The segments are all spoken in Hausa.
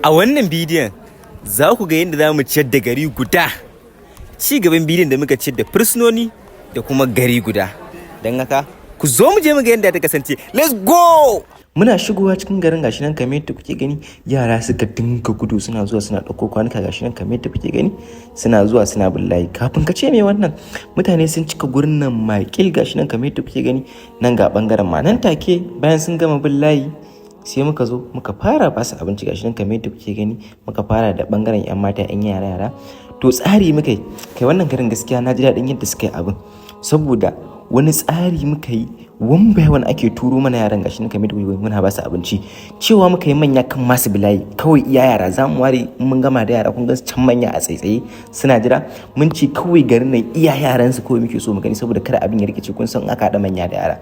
A wannan bidiyon za ku ga yadda za mu ciyar da gari guda. Ci gaban bidiyon da muka ciyar da fursunoni da kuma gari guda. Don haka ku zo mu je mu ga yadda ta kasance. Let's go! Muna shigowa cikin garin, gashi nan kamar yadda kuke gani, yara suka dinga gudu suna zuwa suna ɗauko kwanuka. Gashi nan kamar yadda kuke gani, suna zuwa suna bin layi. Kafin ka ce me wannan, mutane sun cika gurin nan makil. Gashi nan kamar yadda kuke gani, nan ga bangaren ma. Nan take bayan sun gama bin layi, sai muka zo muka fara basu abinci. Gashi nan kamar yadda kuke gani, muka fara da bangaren yan mata, yan yara yara. To tsari muka yi. Kai, wannan garin gaskiya na ji daɗin yadda suka yi abin, saboda wani tsari muka yi, one by one ake turo mana yaran. Gashi nan kamar yadda muna ba su abinci, cewa muka yi manya kan masu bilayi, kawai iya yara za mu ware. In mun gama da yara, kun ga can manya a tsaitsaye suna jira. Mun ce kawai garin nan iya yaran su kawai muke so mu gani, saboda kada abin ya rikice. Kun san aka haɗa manya da yara,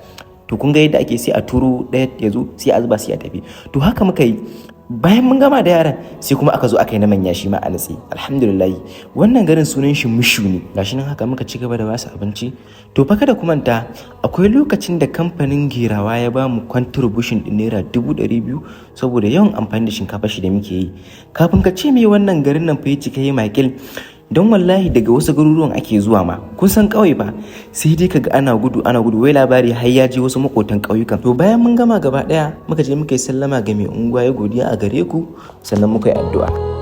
to kun ga yadda ake, sai a turo ɗaya ya zo, sai a zuba, sai a tafi. To haka muka yi. Bayan mun gama da yaran, sai kuma aka zo aka yi na manya shi ma a natse. Alhamdulillah, wannan garin sunan shi Mushu ne. Gashi nan haka muka ci gaba da basu abinci. To fa kada ku manta, akwai lokacin da kamfanin Gerawa ya ba mu contribution din ₦200,000 saboda yawan amfani da shinkafa shi da muke yi. Kafin ka ce me wannan, garin nan fa ya cika yi makil, don wallahi daga wasu garuruwan ake zuwa ma. Kun san ƙauye fa, sai dai kaga ana gudu ana gudu, wai labari har ya je wasu makotan ƙauyukan. To bayan mun gama gaba ɗaya, muka je muka yi sallama ga mai unguwa, ya godiya a gare ku, sannan muka yi addu'a.